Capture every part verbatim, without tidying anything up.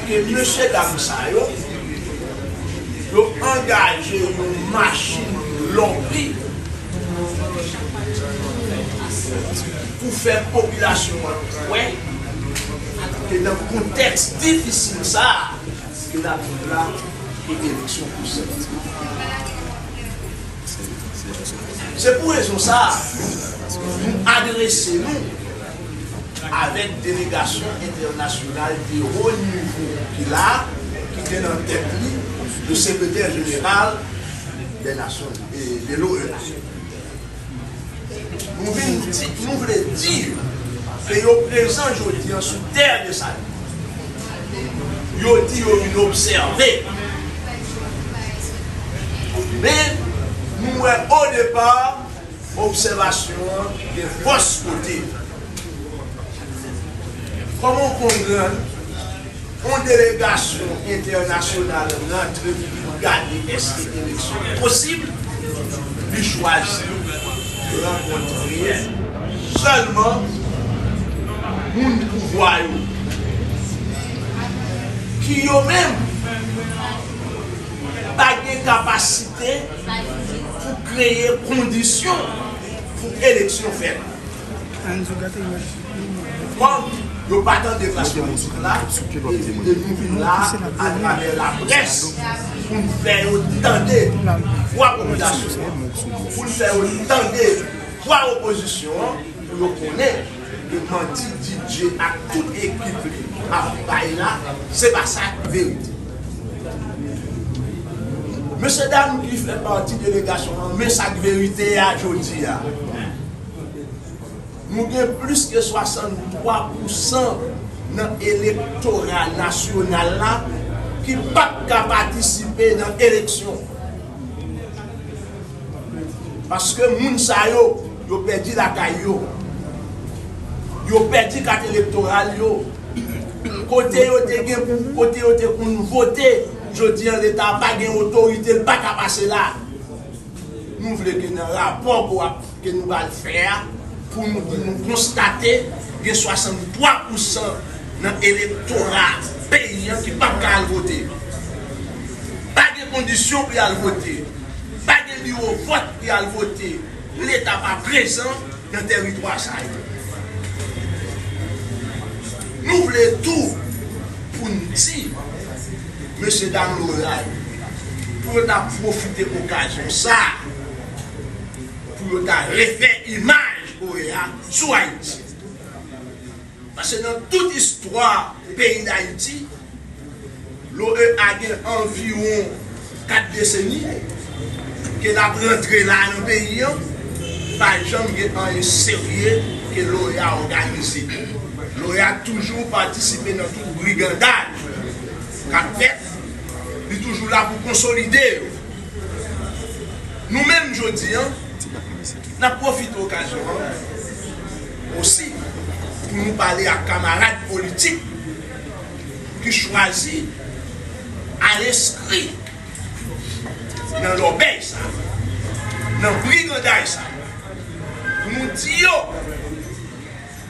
Ke mesye dam sa yo, yo angaje yon machin lòbri pou fè popilasyon an kwè ke nan kontèks difisil sa a ke n ap viv la, ke eleksyon posib. Se pou rezon sa a, nou adrese nou avèk delegasyon entènasyonal de wo nivo ki la, ki gen nan tèt li le sekretè jeneral de Nasyon, e, de l'O E A. Nou vin di, nou vle di ke yo prezan jodi an sou tè de Salim. Yo di yo vin obsève. Men, nou wè o depa, obsèvasyon an gen fòs kote. Kòman w konprann yon delegasyon entènasyonal rantre pou gade èske eleksyon posib, li chwazi rankontre sèlman moun pouvwa yo, ki yo menm pa gen kapasite pou kreye kondisyon pou eleksyon fèt. Kòm yo pa tande klas politik la, e, e nou vin la atravè laprès pou n fè yo tande vwa popilasyon an, pou n fè yo tande vwa opozisyon an, pou yo konnen ke manti D J ak tout ekip li ap bay la, se pa sa k verite. Mesye dam ki fè pati delegasyon an, men sa k verite a jodi a. Nou gen plis ke swasanntwa pousan nan elektora nasyonal la ki p ap ka patisipe nan eleksyon. Paske moun sa yo, yo pèdi lakay yo. Yo pèdi kat elektoral yo. Kote yo te gen pou, kote yo te konn vote, jodi an Leta pa gen otorite, l pa ka pase la. Nou vle ke nan rapò ke w ap, ke nou pral fè a, pou nou di nou konstate gen swasanntwa pousan nan elektora peyi an ki p ap ka al vote. Pa gen kondisyon pou y al vote. Pa gen biwo vòt pou y al vote. Leta pa prezan nan tèritwa sa yo. Nou vle tou pou n di mesye dam Loray pou yo ta pwofite okazyon sa a, pou yo ta refè imaj O E A sou Ayiti. Paske nan tout istwa peyi Dayiti, L O E A gen anviwon kat deseni ke l ap rantre la nan peyi an, pa janm gen anyen serye ke L O E A òganize. L O E A toujou patisipe nan tout brigandaj k ap fèt, li toujou la pou konsolide yo. Nou menm jodi an, n ap pwofite okazyon an osi pou nou pale ak kamarad politik ki chwazi al enskri nan lòbèy sa, nan brigandaj sa, pou nou di yo,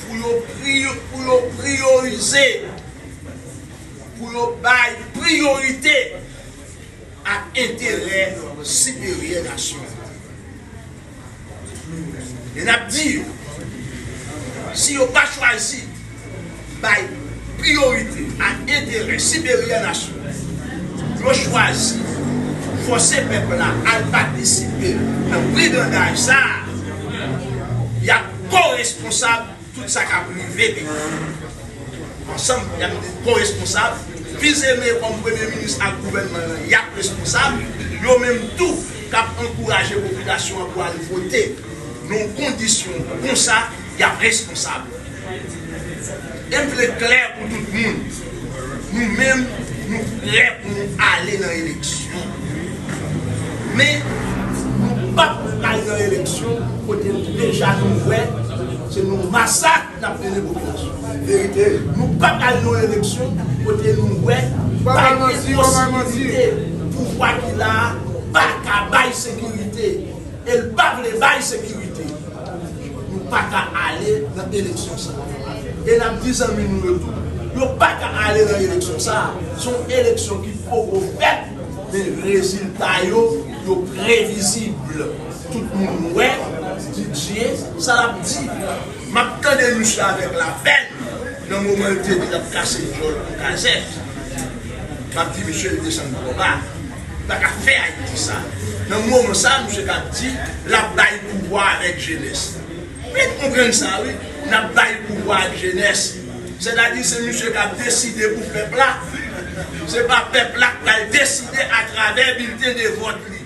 pou yo priyo-, pou yo priyorize, pou yo bay priyorite ak enterè siperyè nasyon an. E n ap di yo, si yo pa chwazi bay priyorite ak enterè siperyè nasyon, yo chwazi fòse pèp la al patisipe nan brigandaj sa a, y ap koresponsab tout sa k ap rive peyi a. Ansanm, y ap koresponsab. Fils-Aimé kòm premye minis ak gouvènman an, y ap responsab. Yo menm tou k ap ankouraje popilasyon an pou al vote nan yon kondisyon konsa, y ap responsab. E m vle klè pou tout moun. Nou menm, nou prè pou nou ale nan eleksyon. Men, nou p ap al nan eleksyon kote nou deja nou wè se nan masak n ap mennen popilasyon. Verite. Nou p ap al nan eleksyon kote nou wè pa gen posibilite, pouvwa ki la a pa ka bay sekirite. E l pa vle bay sekirite. Nou pa ka ale nan eleksyon sa a. E n ap di zanmi nou yo tou, yo pa ka Ale nan eleksyon sa a, se yon eleksyon ki poko fèt, men rezilta yo, yo previzib. Tout moun wè, Didier, sa l ap di. M ap tande misye avèk lapèn, nan moman l te di l ap kase djòl pou Kazèk. M ap di misye l desann twò ba. Li pa ka fè Ayiti sa. Nan moman sa, misye k ap di l ap bay pouvwa avèk jenès. Vin konprann sa wi, n ap bay pouvwa ak jenès. Sètadi se misye k ap deside pou pèp la. Se pa pèp la k pral deside atravè bilten de vòt li.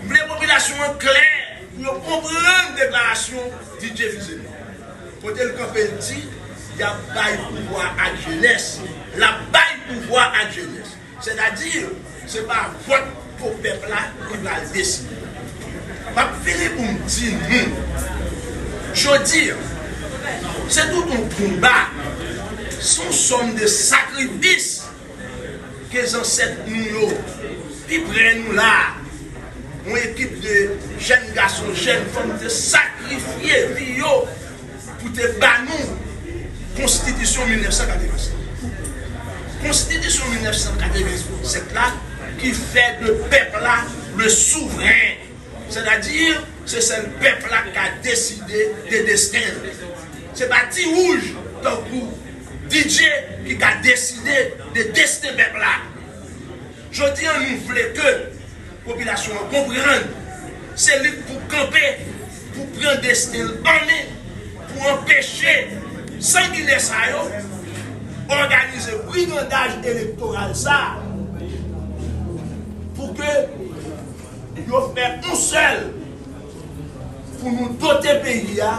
M vle popilasyon an klè pou yo konprann deklarasyon Didier Fils-Aimé. Kote l kanpe l di, y ap bay pouvwa ak jenès. L ap bay pouvwa ak jenès. Sètadi, se pa vòt pou pèp la ki pral deside. M ap fini pou m di nou, jodi a, se tout yon konba, se yon sòm de sakrifis ke zansèt nou yo, pi prè nou la, yon ekip de jèn gason, jèn fanm te sakrifye vi yo pou te ba nou Konstitisyon mil nèf san katrevennsèt. Konstitisyon mil nèf san katrevennsèt la ki fè de pèp la le souvren. Sètadi, se sèl pèp la ki ka deside de desten l. Se pa Ti Wouj tankou Didier ki ka deside de desten pèp la. Jodi a, nou vle ke popilasyon an konprann, se li k pou kanpe, pou pran desten l an men, pou anpeche sanginè sa yo òganize brigandaj elektoral sa a, pou ke yo fè yon sèl pou nou dote peyi a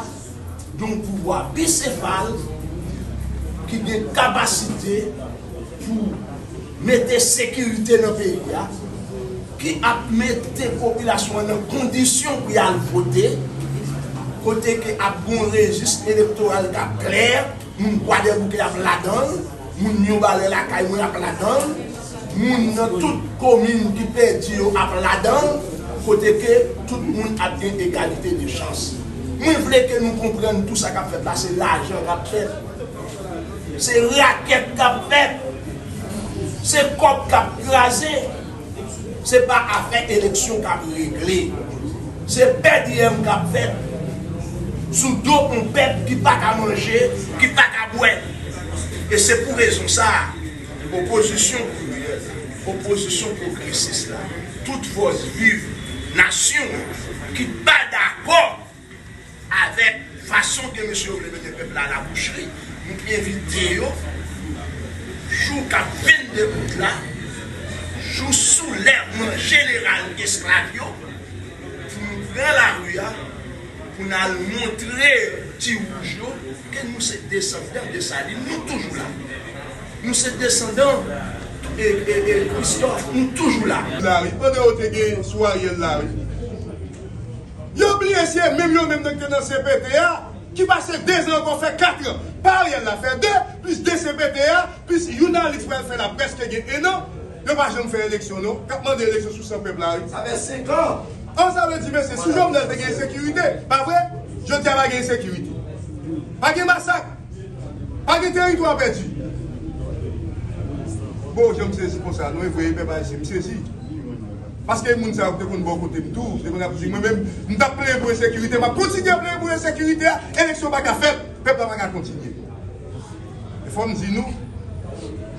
yon pouvwa bisefal ki gen kapasite pou mete sekirite nan peyi a, ki ap mete popilasyon an nan kondisyon pou y al vote, kote ke ap gen yon rejis elektoral k ap klè, moun Kwadèboukè ap ladan l, moun Mibalè lakay mwen ap ladan l, moun nan tout komin ki pèdi yo ap ladan l, kote ke tout moun ap gen egalite de chans. Mwen vle ke nou konprann tou sa k ap fèt la, se lajan k ap fèt. Se rakèt k ap fèt. Se kòb k ap kraze. Se pa afè eleksyon k ap regle. Se pèdiyèm k ap fèt sou do yon pèp ki pa ka manje, ki pa ka bwè. E se pou rezon sa a, opozisyon pliryèl la, opozisyon pwogresis la, tout fòs viv nasyon an ki pa dakò avèk fason ke mesye yo vle mete pèp la a la boucherie, nou envite yo, jou k ap vennde out la, jou soulèvman jeneral esklav yo, pou nou pran lari a, pou n al montre Ti Wouj yo ke nou se desandan Desalin, nou toujou la. Nou se desandan e, e, e, Kristòf, nou toujou la. Lari, pandan yo te gen sou Ariel la, wi. Yo bliye se menm yo menm nan ki te nan C P T a, ki pase de zan ankò fè kat an. Pa Ariel la fè de, plis de C P T a, plis youn Alix pral fè la prèske gen en an. Yo pa janm fè eleksyon non. K ap mande eleksyon sou san pèp la wi. Sa fè senk an. An sa vle di mesye, si Jovenel te gen ensekirite, pa vre? Jodi a pa gen ensekirite. Pa gen masak. Pa gen teritwa pèdi. Bon, jan m sezi konsa, non, e vre, pèp ayisyen, m sezi. Paske moun sa yo te konn bò kote m tou, te konn ap di mwen menm, m t ap plenyen pou ensekirite, m ap kontinye plenyen pou ensekirite a, eleksyon pa ka fèt, pèp la pa ka kontinye. E fò m di nou,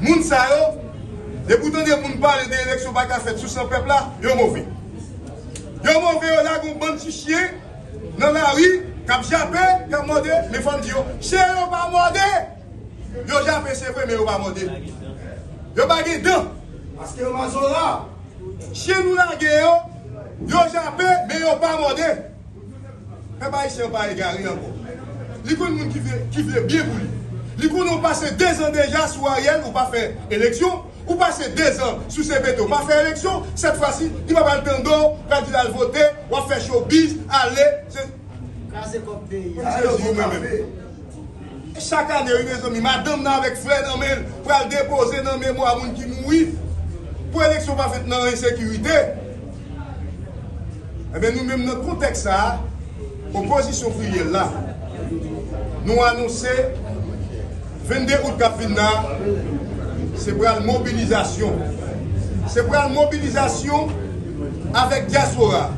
moun sa yo, depi w tande moun pale de eleksyon pa ka fèt sou san pèp la, yo move. Yo move, yo lage yon bann ti chen nan lari, k ap jape, k ap mòde, men fò m di yo, chen yo pa mòde! Yo jape, se vre, men yo pa mòde. Yo pa gen dan. Paske yo mazora. Chen nou lage yo, yo jape, men yo pa mòde. Pèp ayisyen an pa egare ankò. Li konn moun ki vle, ki vle byen pou li. Li konnen w pase de zan deja sou Ariel, ou pa fè eleksyon. Ou pase de zan sou C P T, ou pa fè eleksyon. Sèt fwa si, li pa pral tande w, pral di l al vote, w ap fè showbiz, ale. Se Kraze kòb peyi a. Mwen sezi mwen menm. E chak ane, wi, mezanmi, madanm nan avèk flè nan men l pral depoze nan memwa moun ki mouri pou eleksyon pa fèt nan ensekirite. Ebyen, nou menm nan kontèks sa a, opozisyon pliryèl la, nou anonse vennde out k ap vin la, Se pral mobilizasyon. Se pral mobilizasyon avèk dyaspora,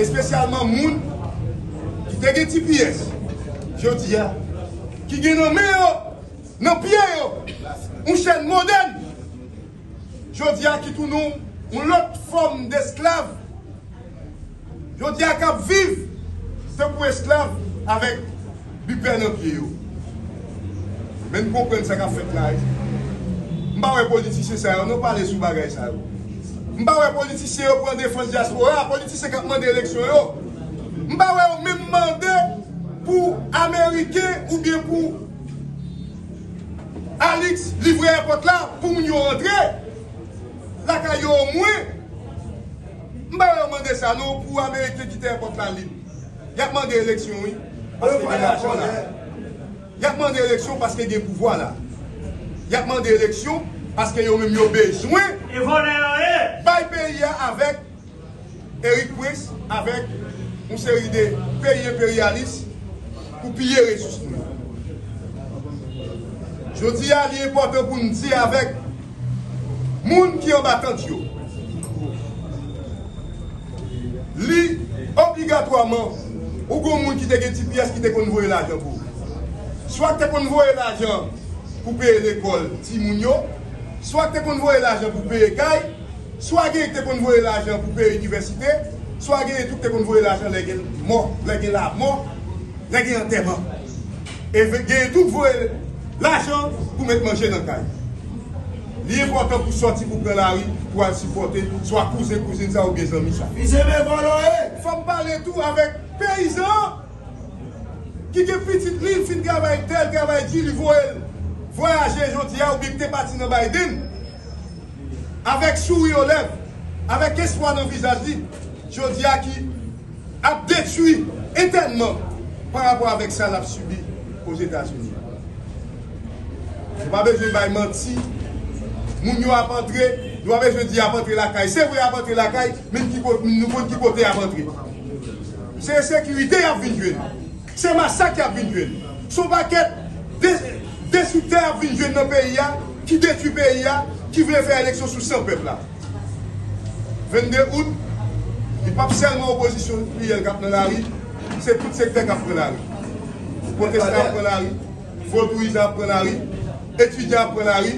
espesyalman moun ki te gen T P S jodi a, ki gen nan men yo, nan pye yo, yon chèn modèn, jodi a ki tounen yon lòt fòm desklav, jodi a k ap viv tankou esklav avèk bipè nan pye yo. Men n konprann sa k ap fèt la, wi. M pa wè politisyen sa yo, non, pale sou bagay sa yo. M pa wè politisyen yo pran defans dyaspora, politisyen k ap mande eleksyon yo. M pa wè yo menm mande pou Ameriken oubyen pou Alix livre èpòt la pou moun yo rantre lakay yo omwen. M pa wè yo mande sa non pou Ameriken kite èpòt la lib. Y ap mande eleksyon, wi. Paske gen lajan la. Y ap mande eleksyon paske gen pouvwa la. Y ap mande eleksyon paske yo menm yo bezwen bay peyi a avèk Erik Prince avèk yon seri de peyi enperyalis pou piye resous nou yo. Jodi a, li enpòtan pou n di avèk moun ki anba tant yo, li obligatwaman, ou gon moun ki te gen T P S ki te konn voye lajan pou ou. Swa k te konn voye lajan pou peye lekòl timoun yo, swa k te konn voye lajan pou peye kay, swa gen ki te konn voye lajan pou peye inivèsite, swa gen tou ki te konn voye lajan lè gen mò, lè gen lamò, lè gen antèman. E gen tou k voye lajan pou met manje nan kay. Li enpòtan pou sòti pou pran lari pou al sipòte swa kouzen, kouzin sa oubyen zanmi sa. Fò m pale tou avèk peyizan an ki gen pitit li, li fin travay dè, li travay di, li voye l vwayaje jodi a oubyen ki te pati nan Biden avèk souri o lèv, avèk espwa nan vizaj li, jodi a ki ap detwi entènman pa rapò avèk sa l ap sibi Ozetazini. Nou pa bezwen bay manti. Moun yo ap antre, nou pa bezwen di y ap antre lakay. Se vre y ap antre lakay, men ki kote, nou konn ki kote y ap antre. Se ensekirite y ap vin jwenn. Se masak y ap vin jwenn. Se yon pakèt de-, destriktè y ap vin jwenn nan peyi a, ki detwi peyi a, ki vle fè eleksyon sou san pèp la. Vennde out, li p ap sèlman opozisyon pliyèl k ap nan lari, se tout sektè k ap pran lari. Pwotestan ap pran lari, vodouyizan ap pran lari, etidyan ap pran lari,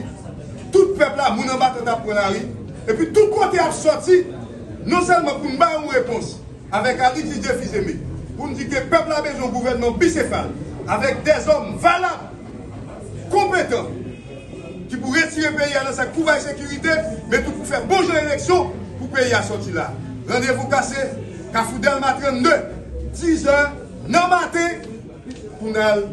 tout pèp la, moun anba tant ap pran lari, epi tout kote ap sòti, non sèlman pou n bay yon repons avèk Alix Didier Fils-Aimé, pou n di ke pèp la bezwen yon gouvènman bisefal, avèk dèzòm valab, konpetan, ki pou retire peyi a nan sa k tou bay sekirite, men tou pou fè bon jan eleksyon pou peyi a sòti la. Randevou kase, Kafou Dèlma trannde, diz è nan maten, pou n al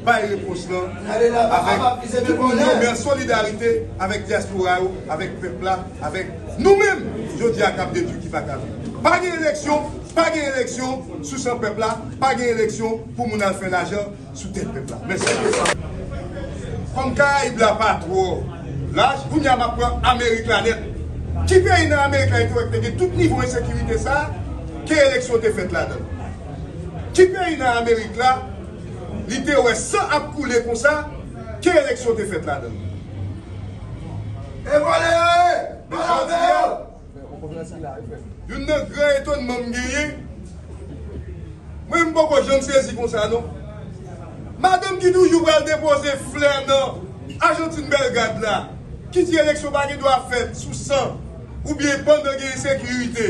bay repons lan avèk tout moun yo, men an solidarite avèk dyaspora yo, avèk pèp la, avèk nou menm, jodi a k ap detwi ki pa ka viv. Pa gen eleksyon, pa gen eleksyon sou san pèp la, pa gen eleksyon pou moun al fè lajan sou tèt pèp la. Mèsi. Kòm Karayib la pa twò laj, kounye a m ap pran Amerik la nèt. Ki peyi nan Amerik la ki te wè ki te gen tout nivo ensekirite sa a, ke eleksyon te fèt ladan l? Ki peyi nan Amerik la li te wè san ap koule konsa, ke eleksyon te fèt ladan l? E vòlè yo ye! Pale avè yo! Youn nan gran etònman m genyen, mwen m poko janm sezi konsa non. Madanm ki toujou pral depoze flè nan Ajantin Bèlgad la, ki di eleksyon pa gen dwa fèt sou san oubyen pandan gen ensekirite,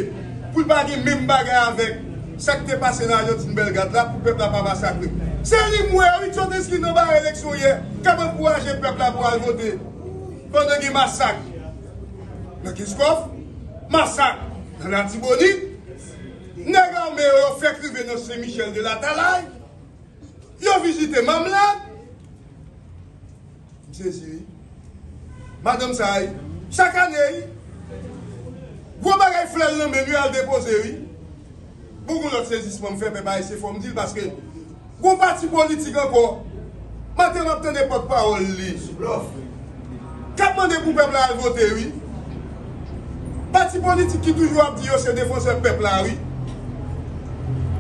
pou l pa gen menm bagay avèk sa k te pase nan Ajantin Bèlgad la, pou pèp la pa masakre. Se li m wè wi, Tchotenski nan bare eleksyon yè, k ap ankouraje pèp la pou al vote, pandan gen masak nan Kenskòf, masak nan Latibonit, nèg ame yo, yo fèk rive nan Sen Michèl de Latalay, yo vizite Mamlad. M sezi wi. Madanm sa a wi, chak ane wi, gwo bagay flè l nan men l wi, al depoze wi. Bon, gon lòt sezisman m fè, pèp ayisyen, fò m di l, paske gon pati politik ankò, maten m ap tande pòtpawòl li k ap mande pou pèp la al vote wi. Pati politik ki toujou ap di yo se defansè pèp la wi.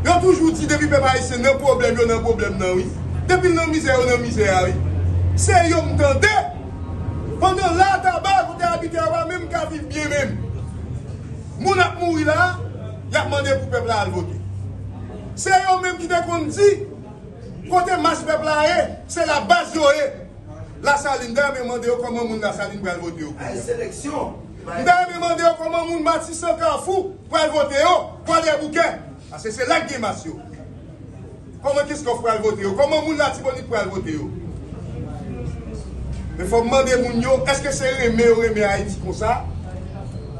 Yo toujou di depi pèp ayisyen nan pwoblèm, yo nan pwoblèm nan wi. Depi l nan mizè, yo nan mizè a wi. Se yo m tande. Pandan la, la, y ap mande pou pèp la al vote. Se yo menm ki te konn di kote mas pèp la ye, se la baz yo ye. Lasalin, m ta renmen mande yo kòman moun Lasalin pral vote yo kounye a. M ta renmen mande yo kòman moun Matisan, Kafou pral vote yo, Kwadèboukè. Paske se la k gen mas yo. Kòman Kenskòf pral vote yo? Kòman moun Latibonit pral vote yo? Men fò m mande moun yo, èske se renmen yo renmen Ayiti konsa?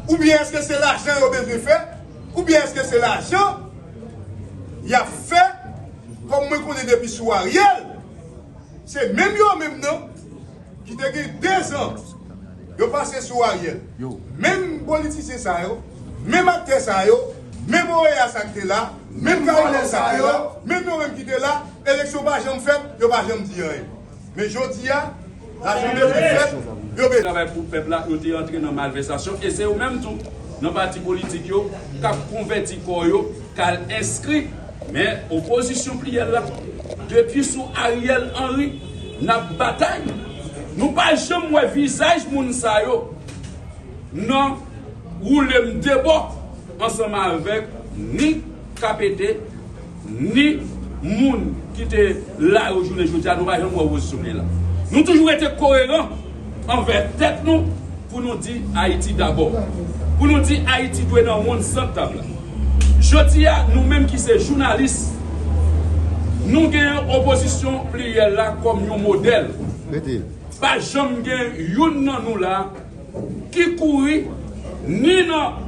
Oubyen èske se lajan yo bezwen fè? Oubyen èske se lajan y ap fè, kòm mwen konnen depi sou Ariel, se menm yo menm nan ki te gen dezan yo pase sou Ariel. Menm politisyen sa yo, menm aktè sa yo, menm O E A sa ki te la, menm Caribel sa ki te la, menm yo menm ki te la, eleksyon pa janm fèt, yo pa janm di anyen. Men jodi a, lajan bezwen fèt, yo bezwen. Travay pou pèp la, yo te antre nan malvèsasyon, e se yo menm tou, nan pati politik yo, k ap konvèti kò yo, k al enskri. Men opozisyon pliyèl la, depi sou Ariel Henry, n ap batay. Nou pa janm wè vizaj moun sa yo nan woule m de bò ansanm avèk ni K P T, ni moun ki te la yo jounen jodi a, nou pa janm wè opozisyon li la. Nou toujou rete koeran anvè tèt nou pou nou di Ayiti dabò. Pou nou di Ayiti dwe nan wonn sant tab la. Jodi a, nou menm ki se jounalis, nou gen opozisyon pliyèl la kòm yon modèl. Pa janm gen youn nan nou la ki kouri ni nan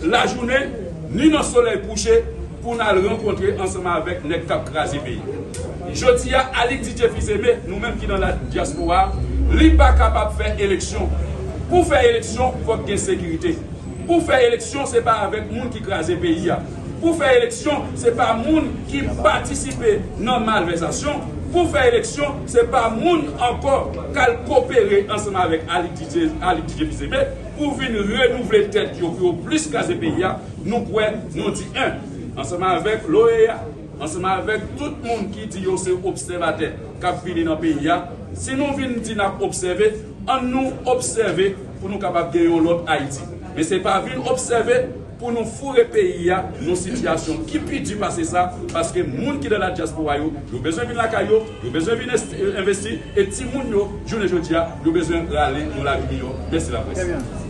lajounen, ni nan solèy kouche pou n al rankontre ansanm avèk nèg k ap kraze peyi. Jodi a, Alix Didier Fils-Aimé, nou menm ki nan la dyaspora, li pa kapab fè eleksyon. Pou fè eleksyon, fòk gen sekirite. Pou fè eleksyon, se pa avèk moun ki kraze peyi a. Pou fè eleksyon, se pa moun ki patisipe nan malvèsasyon. Pou fè eleksyon, se pa moun ankò k al kopere ansanm avèk Alix Didier, Alix Didier Fils-Aimé pou vin renouvle tèt yo, pou yo plis kraze peyi a. Nou kwè, nou di en, ansanm avèk l'O E A, ansanm avèk tout moun ki di yo se obsèvatè k ap vini nan peyi a, si nou vin di n ap obsève, ann nou obsève pou nou kapab gen yon lòt Ayiti. Men se pa vin obsève pou nou foure peyi a nan sitiyasyon ki pi di pase sa, paske moun ki nan la dyaspora yo, yo bezwen vin lakay yo, yo bezwen vin envesti, e timoun yo, jounen jodi a, yo bezwen rale yon lavi miyò. Mèsi laprès.